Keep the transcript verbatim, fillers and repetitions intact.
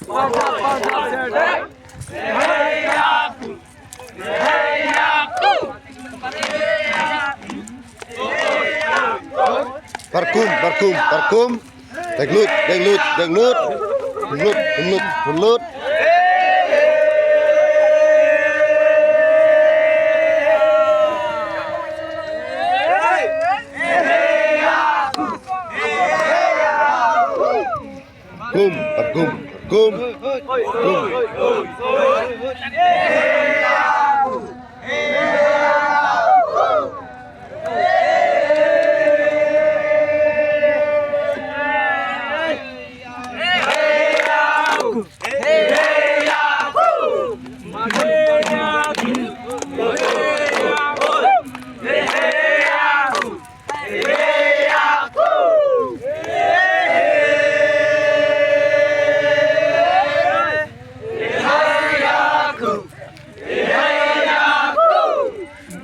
Parkum, parkum, parkum. Denglut, denglut, denglut. Hunlut, hunlut, hunlut. Kum, parkum, parkum. Kum.